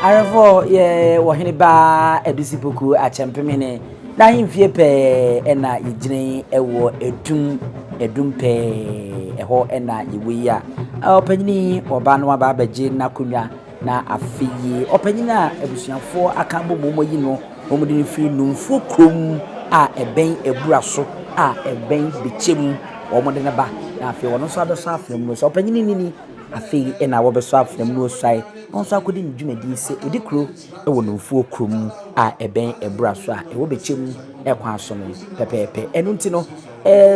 Ahwɛfoɔ yɛ ɔhene ba Adusi Poku Akyɛmpemhene n'ahemfie pɛɛ ɛna yɛgyina yi ɛwɔ Adum Adum pɛɛ ɛhɔ ɛna yɛwɔ yi a ɔpanyini ɔba no aba abɛgye n'akonnwa na afe yi ɔpanyini a abusuafoɔ aka abɔ mu wɔn ayi no wɔn de no firi Numfuo kurom a ɛbɛn Abura so a ɛbɛn Bɛkyɛm wɔn de no ba na afei ɔno nso abɛsɔ afena mu no sɛ ɔpanyini nini Afei na wɔbɛsɔ afena mu na ɔsuae na ɔnso akɔdi ne dwumadi sɛ ɔdi kuro wɔ Nomfuo kurom a ɛbɛn Abura so a ɛwɔ Bɛkyɛm kwan so no pɛpɛɛpɛ. Ɛno nti no,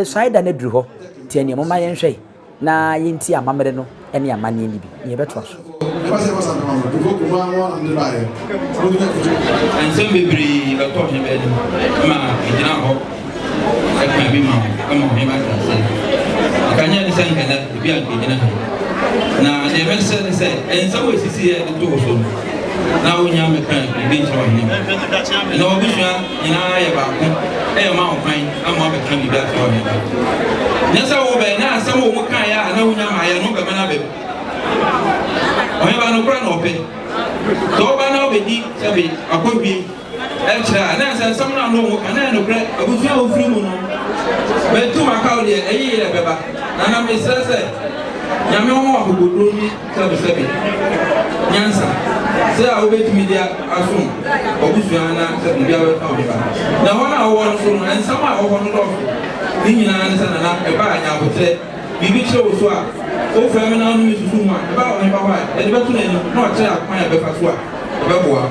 suae da no aduru hɔ, nti ɛneɛ momma yɛnhwɛ na yɛntie amammerɛ no ne amanneɛ no bi na yɛbɛtoa so. Nsɛm bebree bɛtɔɔ hɛn anim ma megyinaa hɔ kaa bi maa wo ma ɔhen ate aseɛ. Nka nyɛ ne sɛ nka nnɛ ebi a nka egyina ha yi. Na deɛ mɛsrɛ ne sɛ nsɛm a esisi yɛ de to wo so no na wonya mmɛka biribi nkyerɛ ɔhene. Ɛnna w'abusua nyinaa yɛ baako ɛrema wo kwan ama woabɛka biribi akyerɛ ɔhene. Nyɛ sɛ wobɛn na asɛm a wɔn kaeɛ a na wonya mmaeɛ no wobɛma no aba mu. Ɔhene ba nokorɛ na ɔpɛ. Sɛ woba na wobɛdi sɛbe akɔhwie kyerɛ a, na ɛsɛ nsɛm no a na wɔka na ɛyɛ nokorɛ. Abusua a wofiri mu no, matu maka wo deɛ, ɛyɛ yie ɛbɛba. Na na mesrɛ sɛ Nyame ɔma wo akokoduro ne sɛbesɛbe nyansa sɛ a wobɛtumi de asom w'abusua na sɛ biribiara bɛfa wo ba. Na wɔn a wɔwɔ no so no, nsɛm a ɛwɔ hɔ no dɔɔso. Ne nyinaa ne sɛ Nana, ɛba a nya aboterɛ. Biribi kyere wo so a, wofrɛ me na wo ne me susu ho a, ɛba ɔhene ba hɔ a, yɛde bɛto n'anim na wakyerɛ akwan a ɛbɛfa so a ɛbɛboa.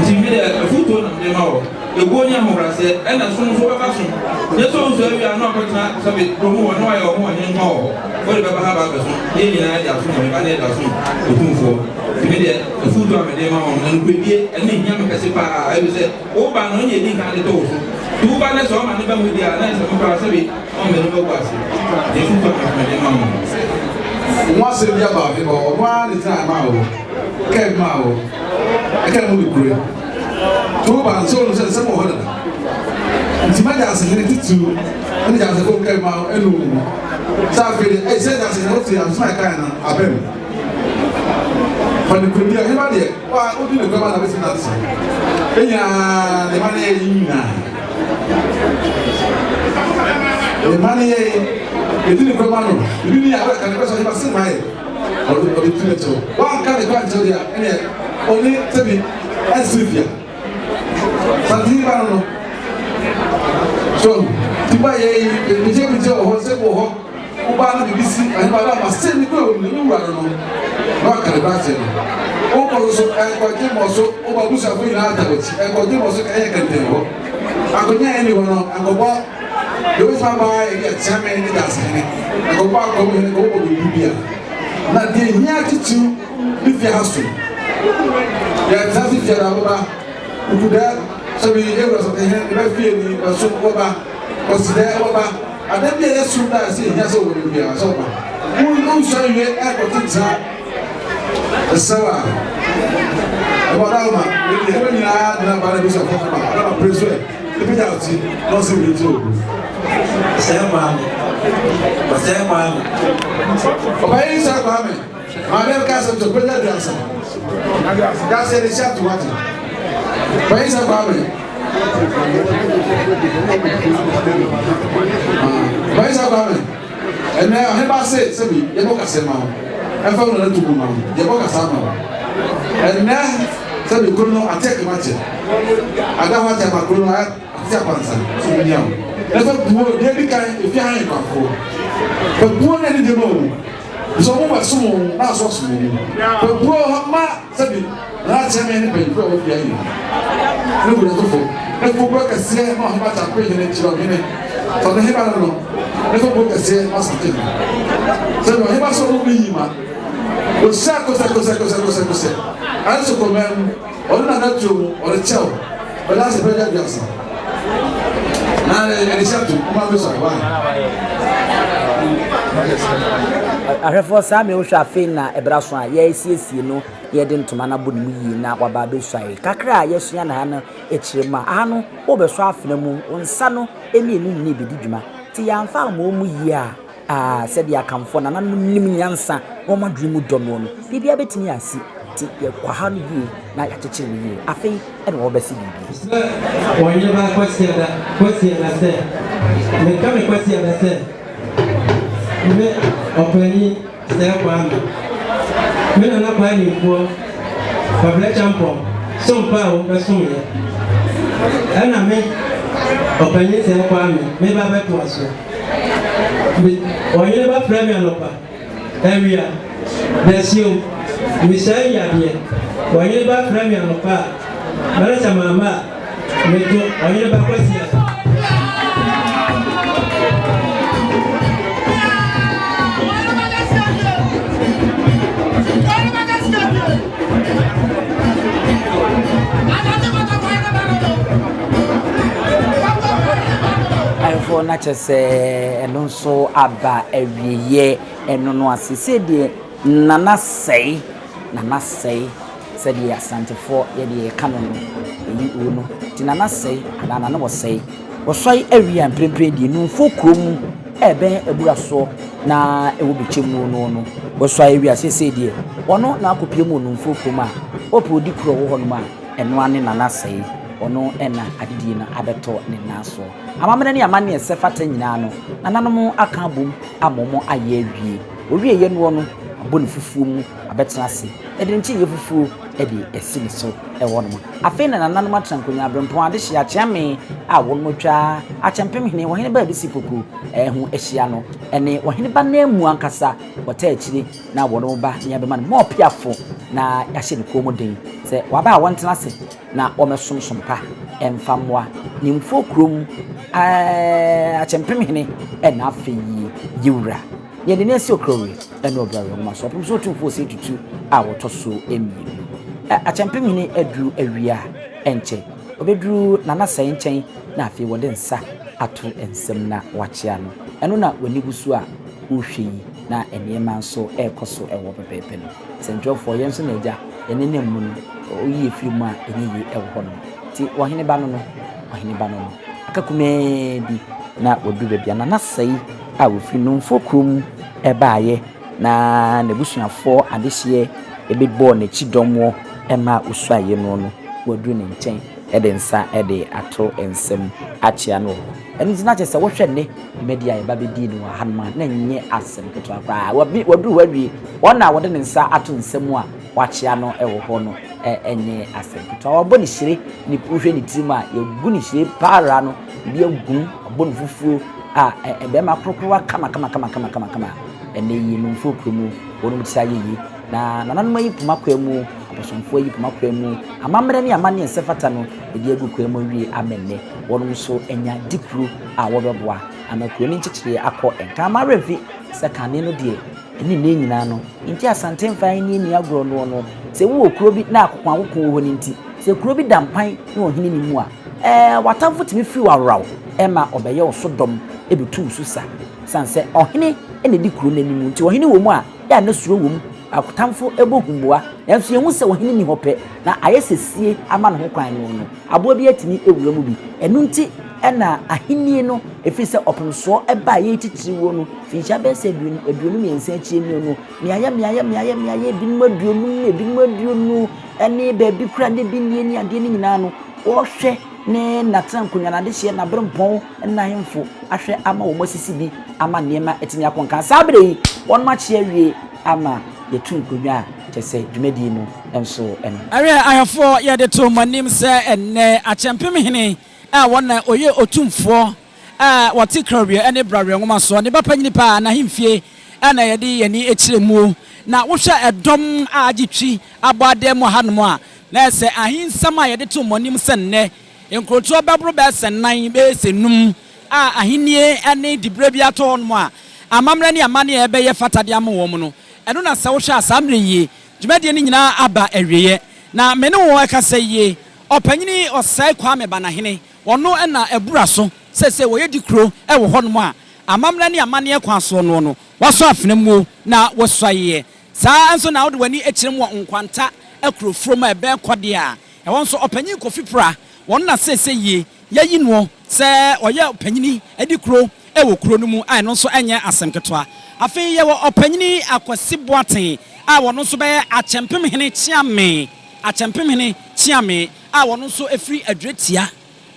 Nti me deɛ, afotuo na mede ma wo. Ebuo ne ahobrɛaseɛ, ɛna som nso wobɛba som. Nyɛ sɛ wosua wie a na wakɔtena sɛbe kuro mu hɔ na wayɛ wo ho ɔhene nko ara wɔ hɔ. Wode bɛba ha aba abɛsom, na yɛn nyinaa de asom ɔhene ba na yɛde asom Otumfoɔ. Nti me deɛ, afotuo a mede rema wo no, na nokorɛdie, ɛno na ɛhia me kɛse pa ara, ɛfiri sɛ wo ba no, ɔno na yɛdi nkan de to wo so. Nti wo ba no sɛ ɔma ne ba mu di a, na ɛsɛ me koraa sɛbe Ɔmmɛ no bɛgu ase. Deɛ ɛfiri kwan a mede ma wo no. Wo ho asɛm bi aba ɔhe hɔ, ɔno ara ne gyinae maa wo, kaa bi maa wo, ɛkaa mu nokorɛ. To wo ba no sɛ ɔnim sɛ nsɛm wɔ hɔ dada. Nti ma Gyaasehene titiriw ne Gyaasefo nkaa bi maa wo ɛne wo mu. Sɛ afei deɛ, ei sɛ Gyaasehene wote asɛm a ɛkae no aba mu. Fa nokorɛdie, ɔhene ba deɛ, wo a wodi nokorɛ ma na wobɛtumi nante. Yɛn nyinaa, ne mma ne yɛn nyinaa. Ne mma ne yɛn, yɛdi ne kura ma no, biribi ni a ɔbɛka ne kura sɛ ɔhema sɛ mayɛ, ɔde ɔde tu bɛkyɛw. Wanka ne kura nkyɛw deɛ a, ɛneɛ ɔne sɛbi ɛnsere fia. Santini ba no no. So, ti ba yɛ yi, bigye bigye wɔ hɔ, nsɛm wɔ hɔ. Wobaa na biribi si ɔhene ba no ama sɛ ne kura wɔ mu ne wura no no, na waka ne kura akyerɛ no. Wokɔ so so, ɛnkɔgye mmɔ so, woba abusuafo nyinaa ata w'akyi, ɛnkɔgye mmɔ so ɛyɛ kɛntɛn hɔ. Akonnwa a ɛnni hɔ no, ɛnkɔbɔ deɛ wobɛtumi abɔ ara yɛ bi a kyeame ne dasehene, ɛnkɔbɔ akɔm hene, ɛnkɔbɔ biribi bia. Na deɛ hia titiriw ne fie ha som. Yɛtena ase fie da woba, Ukudɛ, sɛbi yɛwura sɔtehene, ne ba fie ni, bɛsom, woba, Kwasida, woba. Ada bi a ɛyɛ sum da a ɛsɛ ehia sɛ wɔwɔ no biara sɛ ɔba. Wonsua nwie ɛrekɔtete ɛsɛw a ɛwɔ Adaoma ɛwɔ nyinaa de n'aba na ebusuafo no ba Adaoma pere so ɛ ebegya ɔte na ɔsɛ wei ti ogu. Ɔsɛe Kwame. Ɔsɛe Kwame. Ɔbɛyɛ sɛ Kwame. Maame no ka asɛm sɛ ɔbɛnya aduasa. Dase yɛde hyɛ ato wate. Panyin sɛ Kwame. Panyin sɛ Kwame. Ɛnɛ ɔhene ba se sɛbi yɛbɔ kasa ma wo. Ɛfa wo nana tugu ma wo. Yɛbɔ kasa ma wo. Ɛnɛ sɛbi kuro no ate akema kyɛ. Ada hɔ ate ama kuro no ate akwansa so bi nia wo. Ɛfɛ buo deɛ di kan efi ha yɛ kwafoɔ. Fɛ buo na ɛni deɛ ma wo. Nso ɔmo bɛ som wɔn na aso asom wɔn mu. Pɛbuo hɔ ma sɛbi na akyɛ me ne mpanyinfoɔ a wɔfi ha nyinaa ne nkunyatofo ne fo buo kɛseɛ ma ɔhema Kyakwe hene kyerɛ ɔhene sɛ ɔno hema no no ne fo buo kɛseɛ ma Asante hene sɛbi ɔhema sɛ ɔmo ne yi ma wɔhyia kosɛ kosɛ kosɛ kosɛ kosɛ ɛnso kɔmɛ mu Ɔno na n'atuo mu ɔde kyɛw bɛda ase pɛgya duasa na ɛde hyɛ to ɔma mi sɔre wa. Ahwɛfoɔ saa mmerɛ wohwɛ afei na ɛberɛ aso a yɛresiesie no yɛde ntoma no abɔ ne mu yie na waba abɛsuae kakra a yɛasua no ha no akyire mu a aha no wobɛsɔ afena mu wo nsa no mmienu nyina ɛbɛdi dwuma nti yɛamfa ammɔ mu yie a Ah, sɛdeɛ Akanfoɔ nananom nim nyansa na wɔn adwene mu dɔ noɔ no, biribiara bɛtumi asi. Nti yɛkwaha no yie na yɛakyekyere no yie. Afei na wɔbɛse biribi. Sɛ ɔhene ba Kwasiada, Kwasiada sɛ, meka me Kwasiada sɛ, me ɔpanyin Sir Kwame, me nana Kwaa Nimfoɔ, Kwabrɛ Kyampɔn, som pa a wɔbɛsomeɛ, ɛna me ɔpanyin Sir Kwame, me ba bɛtoa so. Me, ɔhene ba frɛ me anɔpa. Awia, dasuom, mesaa yi adeɛ, Ɔhene ba frɛ me anɔpa a, mɛrɛ sɛ mamma a, meto Ɔhene ba Kwasi a. Ahemfo na kyerɛ sɛ ɛno nso aba awieɛ ɛno no ase sɛdeɛ Nana sɛe Nana sɛe sɛdeɛ Asantefoɔ yɛdeɛ yɛka no no ɛyi o no nti Nana sɛe anaa Nana wɔsɛe wɔsɔe awie a mprempren deɛ Numfoɔ kuro mu ɛbɛn abura soɔ na ɛwɔ bɛkyɛ mu no no wɔsɔe awie a seesei deɛ ɔno na akɔpie mu wɔ Numfoɔ kurom a ɔpɛ ɔdi kuro wɔ hɔ nom a ɛno ara ne Nana sɛe ɔno na adedie no abɛtɔ ne nan soɔ. Amammerɛ ne amanneɛ sɛ fata nyinaa no, nananom aka abom ama wɔn ayɛ awie. Wɔwieeɛ noɔ no, wɔabɔ ne fufuo mu abɛtena ase de ne nkyeyɛ fufuo de asi ne so wɔ hɔnom. Afei na nananom atena nkonnwa aberempɔn adehyeɛ akyeame a wɔnom atwa akyɛmpemhene, ɔhene ba Abisi Poku ho ahyia no ne ɔhene ba Nanmu ankasa wɔtaa akyire na wɔnom ba ne abɛma no mɔɔpeafo na yɛahyɛ ne kɔn mu den sɛ waba a wɔntena ase na wɔmmɛsom som pa mfa mmoa ne mfuo kurom akyɛmpemhene na afei yewura. Yɛde no asi Ɔkrawe ne Ɔbrawe nwoma so ɔpem so otumfoɔ Osei Tutu a wɔtɔ so mmienu. Akyɛmpemhene aduru awia a ɛnkyɛ ɔbɛduru Nana Sɛe nkyɛn na afei wɔde nsa ato nsam na wɔakyea no. Ɛno na w'ani gu so a worehwɛ yi na nneɛma nso rekɔ so wɔ pɛpɛɛpɛ no. Sɛntwerɛfoɔ, yɛn nso na agya, yɛn nenam mu no, woyi yɛn firi mu a, ɛnyɛ yie wɔ hɔnom. Nti ɔhene ba no no, ɔhene ba no no, aka kumaa bi na waduru baabi a Nana Sɛe a ɔfiri Nomfoɔ kurom baeɛ na n'abusuafoɔ adehyeɛ bɛbɔɔ n'akyi dɔm ma ɔsuaeɛ no no, waduru ne nkyɛn de nsa de ato nsam akyea no wɔ hɔ. Ɛno nti na kyerɛ sɛ wohwɛ nnɛ dwumadi a yɛba bɛdii no wɔ hanom a, na ɛnyɛ asɛm ketewa koraa. Waduru hɔ awie, wɔn a wɔde ne nsa ato nsa mu a wakyea no wɔ hɔ no ɛnyɛ asɛm ketewa. Wabɔ ne hyire, ne wohwɛ ne tirim a, yɛagu ne hyire paara no, ebi agum, wabɔ ne fufuo a bɛrima korokorowa kama kama kama kama kama kama. Ɛnnɛ yi, Numfoɔ kuro mu, wɔnom ti ayɛ yie. Na nananom ayi poma kwaa mu, abosomfoɔ ayi poma kwaa mu, amammerɛ ne amanneɛ sɛ fata no, yɛde agu kwaa mu awie ama nnɛ wɔnom nso anya dikuro a wɔbɛboa ama kuro no nkyekyereɛ akɔ nkan. Ama werɛ mfi sɛ kane no deɛ ɛne nnɛ nyinaa no nti Asante mfa ahennie nni agorɔ noɔ no, sɛ wowɔ kuro bi na akokoakoko wɔ hɔ no nti, sɛ kuro bi da mpan na ɔhene nni mu a, ɛɛ w'atamfo tumi firi wo aworaw ma ɔbɛyɛ wo so dɔm bɛtu wo so sa. Ɛsiane sɛ ɔhene na ɛdi kuro no anim nti, ɔhene wɔ mu a, yɛ a na suro wom, atamfo bɔ huboa, nanso yehu sɛ ɔhene nni hɔ pɛ, na ayɛ sɛ sie ama ne ho kwan no no, aboa bi atumi awura mu bi. Ɛno nti na ahenni no, ɛfiri sɛ ɔpemsoɔ baa yei titiriwuo no, mfinhyia bɛyɛ sɛ 23 akyire ni no, mmeaeɛ mmeaeɛ mmeaeɛ mmeaeɛ, ebinom aduonum, ebinom aduonu, ne baabi koraa ne bi nnie ne adeɛ no nyinaa no, wɔhwɛ ne n'atena nkonnwa, n'adehyeɛ, n'aberempɔn, ne n'ahemfo ahwɛ ama wɔn asisi bi ama nneɛma atumi akɔ nkan. Saa berɛ yi, wɔnom akye awie ama yɛatu nkonnwa a kyerɛ sɛ dwumadie no nso no. Ɛwɛ ahwɛfoɔ, yɛde to mo anim sɛ ɛnnɛ Akyɛmpem hene a wɔn na ɔyɛ otumfoɔ a wɔte Krawiɛ ne Brawiɛ nwoma soɔ, ne ba panyini paa n'ahemfie na yɛde yɛn ani kyerɛ muo. Na wohwɛ ɛdɔm a agye twi abɔ adan mu hanom a, na ɛsɛ ahensɛm a yɛde to mo anim sɛ nnɛ Nkurotoɔ bɛboro bɛyɛ sɛ nnan, bɛyɛ sɛ num a ahennie ne diberɛ bi atɔ hɔnom a amammerɛ ne amanneɛ a ɛbɛyɛ fata de ama wɔn no, ɛno na sɛ wohwɛ a saa mmerɛ yi dwumadie no nyinaa aba awieɛ. Na me ne wo rekasa yi, Ɔpanyini Ɔsɛe Kwame Banahene, ɔno na abura so seesei wɔyɛ dikuro wɔ hɔnom a amammerɛ ne amanneɛ kwan soɔ noɔ no, wasɔ afena muo na wasuaeɛ. Saa ara nso na wode w'ani kyerɛ mu wɔ Nkwanta akurofurom a ɛbɛn Kɔdeɛ a, Ɛhɔ nso, Ɔpanyin Kofi Prah, wɔn na seesei yi yɛayi noɔ sɛ ɔyɛ ɔpanyini de kuro wɔ kuro no mu a ɛno nso nyɛ asɛm ketewa. Afei yɛwɔ Ɔpanyini Akwasi Boateng a. a ɔno nso bɛyɛ Akyɛmpemhene Kyeame, Akyɛmpemhene Kyeame a ɔno nso firi Adwiratia.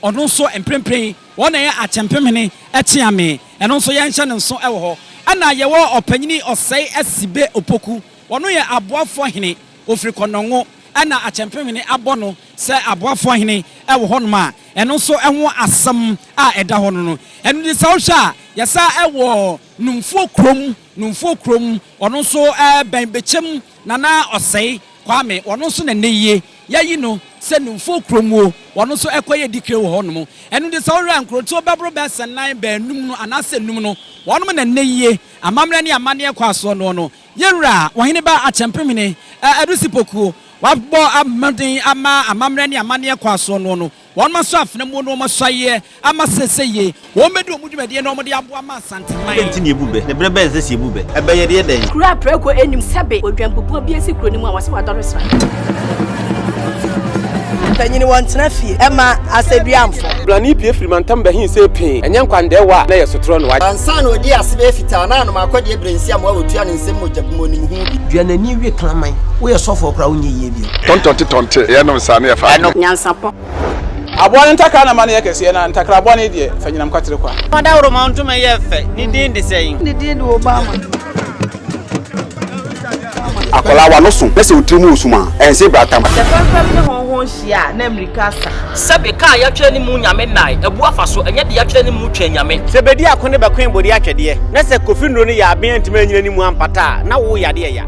Ɔno nso mprempren wɔn na ɛyɛ Akyɛmpemhene Kyeame. Ɛno nso yɛnhyɛ no nso wɔ hɔ. Ɛna yɛwɔ Ɔpanyini Ɔsɛe Asibe Opoku. Ɔno yɛ Aboafoɔ Hene. Ɔfiri Kɔnɔngo. Ɛna Akyɛmpemhene abɔ no sɛ Aboafoɔ Hene wɔ hɔnom a, ɛno nso ho asɛm a ɛda hɔ no no. Ɛno nti sɛ wohwɛ a, yɛsan wɔ Numfoɔ kurom, Numfoɔ kurom, ɔno nso bɛn Bɛkyɛm Nana Ɔsɛe Kwame, ɔno nso na nnɛ yie yɛayi no sɛ Numfoɔ kurom o, ɔno nso ɛkɔyɛ dikire wɔ hɔnom. Ɛno nti sɛ wohwɛ a, nkurotoɔ bɛboro bɛyɛ sɛ nnan, baanum no anaasɛ nnum no, wɔnom na nnɛ yie amammerɛ ne amanneɛ kɔ asoɔ noɔ no. Yɛn Wura, Ɔheneba Akyɛmpemhene Adusi Pokuo, wabɔ mmɔden ama amammerɛ ne amanneɛ kɔ asoɔ noɔ no, Wɔn asɔ afena mu na wɔn asɔ ayeɛ ama seesei wɔn bɛdi wɔn dwumadie na wɔn de aboa ma Asanteman. Adɛn nti na yɛbu bɛ? Na berɛ bɛn na ɛsɛ sɛ yɛbu bɛ? Ɛbɛ yɛde yɛ dɛn? Kuro a prako nnim sɛbe odwanbubuo bi asi kuro no mu a wɔse wadɔre sra. Panyin wɔntena fie mma asɛduamfo. Blani pue firi mantam bɛhe see pee, ɛnyɛ nkwandɛɛwa a na ɛyɛ sotorɔ no. Ansa na odii ase bɛyɛ fitaa na anom akɔdeɛ berɛ nsi amoa wɔtua ne nsam mogya bu mu onim ho bi. Dua n'ani we kraman. Woyɛ sɔfoɔ koraa wonyɛ yie bio. Tɔntɔnte tɔnte yɛnom saa ne yɛfa adeɛ. Nyansapɔ. Aboa no ntakra na ma no yɛ kɛseɛ, na ntakra bɔne deɛ, fa nyinam kwatere kwa. Ɔdawuroma ntoma yɛ fɛ, ne din de sɛn? Ne din de Obama. Akwadaa w'ano so na sɛ wo tiri mu resum a, ɛnse bratam. Sɛ fɛmfɛm ne hɔnhɔn hyia a, na mmirika asa. Sɛbe kaa yɛatwerɛ ne mu nyame nnae abu afa so, ɛnyɛ deɛ yɛatwerɛ ne mu twɛn nyame. Sɛ bedi ako ne bɛkoe bode atwɛdeɛ, na sɛ Kofi nnuro no yɛ aben antumi anyina ne mu ampata a, na wo yadeɛ ya.